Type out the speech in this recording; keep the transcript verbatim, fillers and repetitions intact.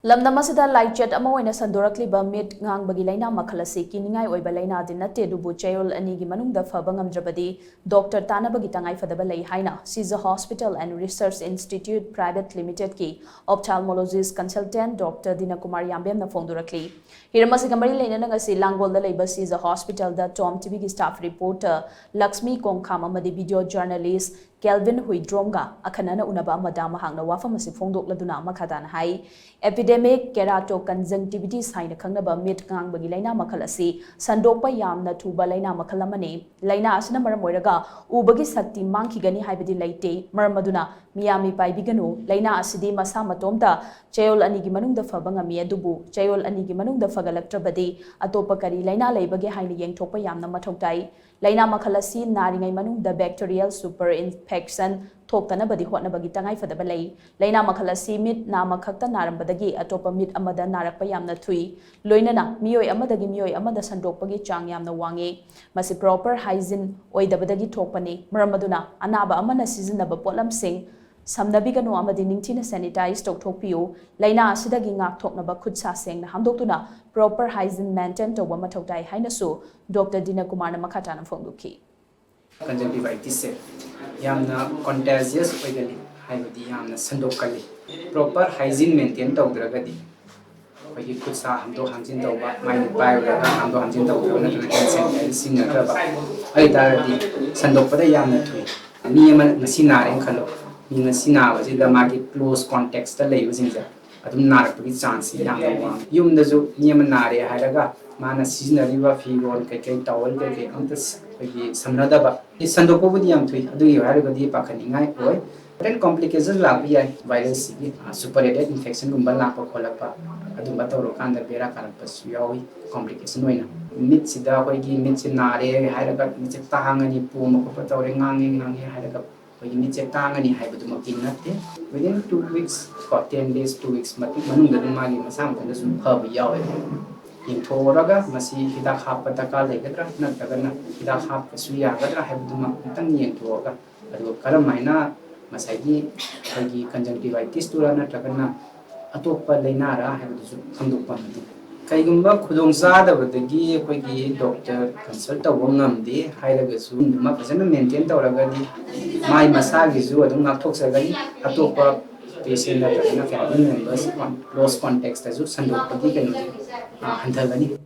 ꯂꯝꯗꯝ ꯑꯁꯤꯗ ꯂꯥꯏꯆꯠ ꯑꯃ ꯑꯣꯏꯅ ꯁꯟꯗꯣꯔꯛꯂꯤꯕ ꯃꯤꯠ ꯉꯥꯡꯕꯒꯤ ꯂꯥꯏꯅꯥ ꯃꯈꯜ ꯑꯁꯤ ꯀꯤꯅꯤꯡꯉꯥꯏ ꯑꯣꯏꯕ ꯂꯥꯏꯅꯥꯗꯤ ꯅꯠꯇꯦ, ꯑꯗꯨꯕꯨ ꯆꯌꯣꯜ ꯑꯅꯤꯒꯤ ꯃꯅꯨꯡꯗ ꯐꯕ ꯉꯝꯗ꯭ꯔꯕꯗꯤ ꯗꯣꯛꯇꯔ ꯇꯥꯟꯅꯕꯒꯤ ꯇꯉꯥꯏꯐꯗꯕ ꯂꯩ ꯍꯥꯏꯅ Seizure Hospital and Research Institute Private Limitedꯀꯤ ophthalmologist consultant ꯗꯣꯛꯇꯔ ꯗꯤꯅꯀꯨꯃꯥꯔ ꯌꯥꯝꯕꯦꯝꯅ ꯐꯣꯡꯗꯣꯔꯛꯂꯤ꯫ ꯍꯤꯔꯝ ꯑꯁꯤꯒ ꯃꯔꯤ ꯂꯩꯅꯅ ꯉꯁꯤ ꯂꯥꯡꯒꯣꯜꯗ ꯂꯩꯕ Seizure Hospitalꯗ Tom TVꯒꯤ staff reporter Lakshmi ꯀꯣꯡꯈꯥꯝ ꯑꯃꯗꯤ video journalist ꯀꯦꯜꯚꯤꯟ ꯍꯨꯏꯗ꯭ꯔꯣꯝꯒ ꯑꯈꯟꯅꯅ ꯎꯅꯕ ꯑꯃꯗ ꯃꯍꯥꯛꯅ ꯋꯥꯐꯝ ꯑꯁꯤ ꯐꯣꯡꯗꯣꯛꯂꯗꯨꯅ ꯃꯈꯥ ꯇꯥꯅ ꯍꯥꯏ, Epidemic keratoconjunctivitis ꯍꯥꯏꯅ ꯈꯪꯅꯕ ꯃꯤꯠ ꯉꯥꯡꯕꯒꯤ ꯂꯥꯏꯅꯥ ꯃꯈꯜ ꯑꯁꯤ ꯁꯟꯗꯣꯛꯄ ꯌꯥꯝꯅ ꯊꯨꯕ ꯂꯥꯏꯅꯥ ꯃꯈꯜ ꯑꯃꯅꯤ꯫ ꯂꯥꯏꯅꯥ ꯑꯁꯤꯅ ꯃꯔꯝ ꯑꯣꯏꯔꯒ ꯎꯕꯒꯤ ꯁꯛꯇꯤ ꯃꯥꯡꯈꯤꯒꯅꯤ ꯍꯥꯏꯕꯗꯤ ꯂꯩꯇꯦ꯫ ꯃꯔꯝ ꯑꯗꯨꯅ ꯃꯤꯌꯥꯝ ꯃꯤꯄꯥꯏꯕꯤꯒꯅꯨ꯫ ꯂꯥꯏꯅꯥ ꯑꯁꯤꯗꯤ ꯃꯁꯥ ꯃꯇꯣꯝꯇ ꯆꯌꯣꯜ ꯑꯅꯤꯒꯤ ꯃꯅꯨꯡꯗ ꯐꯕ ꯉꯝꯃꯤ, ꯑꯗꯨꯕꯨ ꯆꯌꯣꯜ ꯑꯅꯤꯒꯤ ꯃꯅꯨꯡꯗ ꯐꯒꯠꯂꯛꯇ꯭ꯔꯕꯗꯤ ꯑꯇꯣꯞꯄ ꯀꯔꯤ ꯂꯥꯏꯅꯥ ꯂꯩꯕꯒꯦ ꯍꯥꯏꯅ ꯌꯦꯡꯊꯣꯛꯄ ꯌꯥꯝꯅ ꯃꯊꯧ ꯇꯥꯏ꯫ ꯂꯥꯏꯅꯥ ꯃꯈꯜ ꯑꯁꯤ ꯅꯥꯔꯤꯉꯩ ꯃꯅꯨꯡꯗ bacterial superinfection ꯊꯣꯛꯇꯅꯕꯗꯤ ꯍꯣꯠꯅꯕꯒꯤ ꯇꯉꯥꯏꯐꯗꯕ ꯂꯩ꯫ ꯂꯥꯏꯅꯥ ꯃꯈꯜ ꯑꯁꯤ ꯃꯤꯠ ꯅꯥꯃ ꯈꯛꯇ ꯅꯥꯔꯝꯕꯗꯒꯤ ꯑꯇꯣꯞꯄ ꯃꯤꯠ ꯑꯃꯗ ꯅꯥꯔꯛꯄ ꯌꯥꯝꯅ ꯊꯨꯏ꯫ ꯂꯣꯏꯅꯅ ꯃꯤꯑꯣꯏ ꯑꯃꯗꯒꯤ ꯃꯤꯑꯣꯏ ꯑꯃꯗ ꯁꯟꯗꯣꯛꯄꯒꯤ ꯆꯥꯡ ꯌꯥꯝꯅ ꯋꯥꯡꯉꯤ꯫ ꯃꯁꯤ proper hygiene ꯑꯣꯏꯗꯕꯗꯒꯤ ꯊꯣꯛꯄꯅꯤ꯫ ꯃꯔꯝ ꯑꯗꯨꯅ ꯑꯅꯥꯕ ꯑꯃꯅ ꯁꯤꯖꯤꯟꯅꯕ ꯄꯣꯠꯂꯝꯁꯤꯡ ꯁꯝꯅꯕꯤꯒꯅꯨ ꯑꯃꯗꯤ ꯅꯤꯡꯊꯤꯅ sanitize ꯇꯧꯊꯣꯛꯄꯤꯌꯨ꯫ ꯂꯥꯏꯅꯥ ꯑꯁꯤꯗꯒꯤ ꯉꯥꯛꯊꯣꯛꯅꯕ ꯈꯨꯠ ꯁꯥ ꯁꯦꯡꯅ ꯍꯥꯝꯗꯣꯛꯇꯨꯅ proper hygiene maintain ꯇꯧꯕ ꯃꯊꯧ ꯇꯥꯏ ꯍꯥꯏꯅꯁꯨ ꯗꯣꯛꯇꯔ ꯗꯤꯅꯀꯨꯃꯥꯔꯅ ꯃꯈꯥ ꯇꯥꯅ ꯐꯣꯡꯗꯣꯛꯈꯤ꯫ Conjunctivitisꯁꯦ ꯌꯥꯝꯅ contagious ꯑꯣꯏꯒꯜꯂꯤ, ꯍꯥꯏꯕꯗꯤ ꯌꯥꯝꯅ ꯁꯟꯗꯣꯛꯀꯜꯂꯤ꯫ Proper hygiene maintain ꯇꯧꯗ꯭ꯔꯒꯗꯤ, ꯑꯩꯈꯣꯏꯒꯤ ꯈꯨꯠ ꯁꯥ ꯍꯥꯝꯗꯣꯛ ꯍꯥꯝꯖꯤꯟ ꯇꯧꯕ, ꯃꯥꯏ ꯃꯤꯠ ꯄꯥꯏꯔꯨꯔꯒ ꯍꯥꯝꯗꯣꯛ ꯍꯥꯝꯖꯤꯟ ꯇꯧꯗꯕ ꯅꯠꯇ꯭ꯔꯒ hand sanitizer ꯁꯤꯖꯤꯟꯅꯗ꯭ꯔꯕ ꯑꯣꯏꯇꯥꯔꯗꯤ ꯁꯟꯗꯣꯛꯄꯗ ꯌꯥꯝꯅ ꯊꯨꯏ꯫ ꯃꯤ ꯑꯃ ꯉꯁꯤ ꯅꯥꯔꯦꯅ ꯈꯜꯂꯣ, ꯃꯤ ꯉꯁꯤ ꯅꯥꯕꯁꯤꯗ ꯃꯥꯒꯤ close contactꯇ ꯂꯩꯕꯁꯤꯡꯁꯦ ꯑꯗꯨꯝ ꯅꯥꯔꯛꯄꯒꯤ chanceꯁꯤ ꯌꯥꯝꯅ ꯋꯥꯡꯉꯤ꯫ ꯌꯨꯝꯗꯁꯨ ꯃꯤ ꯑꯃ ꯅꯥꯔꯦ ꯍꯥꯏꯔꯒ ꯃꯥꯅ ꯁꯤꯖꯤꯟꯅꯔꯤꯕ ꯐꯤꯔꯣꯜ ꯀꯩꯀꯩ, towel ꯀꯩꯀꯩ ꯑꯝꯇ ꯑꯩꯈꯣꯏꯒꯤ ꯁꯝꯅꯗꯕ꯫ ꯁꯤ ꯁꯟꯗꯣꯛꯄꯕꯨꯗꯤ ꯌꯥꯝ ꯊꯨꯏ, ꯑꯗꯨꯒꯤ ꯍꯥꯏꯔꯒꯗꯤ ꯄꯥꯈꯠꯅꯤꯡꯉꯥꯏ ꯑꯣꯏ꯫ Certain complication ꯂꯥꯛꯄ ꯌꯥꯏ, virusꯁꯤꯒꯤ supurated infectionꯒꯨꯝꯕ ꯂꯥꯛꯄ ꯈꯣꯠꯂꯛꯄ ꯑꯗꯨꯝꯕ ꯇꯧꯔꯀꯥꯟꯗ ꯕꯦꯔꯥ ꯀꯥꯔꯛꯄꯁꯨ ꯌꯥꯎꯏ꯫ Complication ꯑꯣꯏꯅ ꯃꯤꯠꯁꯤꯗ ꯑꯩꯈꯣꯏꯒꯤ ꯃꯤꯠꯁꯦ ꯅꯥꯔꯦ ꯍꯥꯏꯔꯒ ꯃꯤꯠꯁꯦ ꯇꯥꯡꯉꯅꯤ, ꯄꯣꯝꯕ ꯈꯣꯠꯄ ꯇꯧꯔꯦ, ꯉꯥꯡꯉꯦ ꯉꯥꯡꯉꯦ ꯍꯥꯏꯔꯒ ꯑꯩꯈꯣꯏꯒꯤ ꯃꯤꯠꯁꯦ ꯇꯥꯡꯉꯅꯤ ꯍꯥꯏꯕꯗꯨꯃꯛꯇꯤ ꯅꯠꯇꯦ꯫ Within two weeks ꯀꯣ, ten days, two weeks ꯃꯇꯨꯡ ꯃꯅꯨꯡꯗ ꯑꯗꯨꯝ ꯃꯥꯒꯤ ꯃꯁꯥ ꯃꯊꯟꯇ ꯁꯨꯝ ꯐꯕ ꯌꯥꯎꯋꯦ꯫ ꯌꯦꯡꯊꯣꯛꯎꯔꯒ ꯃꯁꯤ ꯍꯤꯗꯥꯛ ꯍꯥꯞꯄ ꯗꯔꯀꯥꯔ ꯂꯩꯒꯗ꯭ꯔꯥ ꯅꯠꯇ꯭ꯔꯒꯅ ꯍꯤꯗꯥꯛ ꯍꯥꯞꯄꯁꯨ ꯌꯥꯒꯗ꯭ꯔꯥ ꯍꯥꯏꯕꯗꯨꯃ ꯑꯃꯨꯛꯇꯪ ꯌꯦꯡꯊꯣꯛꯑꯒ, ꯑꯗꯨꯒ ꯀꯔꯝ ꯍꯥꯏꯅ ꯉꯁꯥꯏꯒꯤ ꯑꯩꯈꯣꯏꯒꯤ conjunctivitisꯇꯨꯔꯥ ꯅꯠꯇ꯭ꯔꯒꯅ ꯑꯇꯣꯞꯄ ꯂꯥꯏꯅꯥꯔ ꯍꯥꯏꯕꯗꯨꯁꯨ ꯈꯪꯗꯣꯛꯄ ꯉꯝꯗꯦ꯫ ꯀꯩꯒꯨꯝꯕ ꯈꯨꯗꯣꯡ ꯆꯥꯗꯕꯗꯒꯤ ꯑꯩꯈꯣꯏꯒꯤ ꯗꯣꯛꯇꯔ ꯀꯟꯁꯜ ꯇꯧꯕ ꯉꯝꯗꯦ ꯍꯥꯏꯔꯒꯁꯨ, ꯑꯗꯨꯃ ꯐꯖꯅ ꯃꯦꯟꯇꯦꯟ ꯇꯧꯔꯒꯗꯤ ꯃꯥꯏ ꯃꯁꯥꯒꯤꯁꯨ ꯑꯗꯨꯝ ꯉꯥꯛꯊꯣꯛꯆꯒꯅꯤ, ꯑꯇꯣꯞꯄ ꯄꯦꯁꯦꯟ ꯅꯠꯇ꯭ꯔꯒꯅ ꯐꯦꯃꯤꯂꯤ ꯃꯦꯝꯕꯔꯁ, ꯀ꯭ꯂꯣꯁ ꯀꯣꯟꯇꯦꯛꯁꯇꯁꯨ ꯁꯟꯗꯣꯛꯄꯒꯤ ꯀꯩꯅꯣꯁꯦ, ꯑ, ꯍꯟꯊꯒꯅꯤ꯫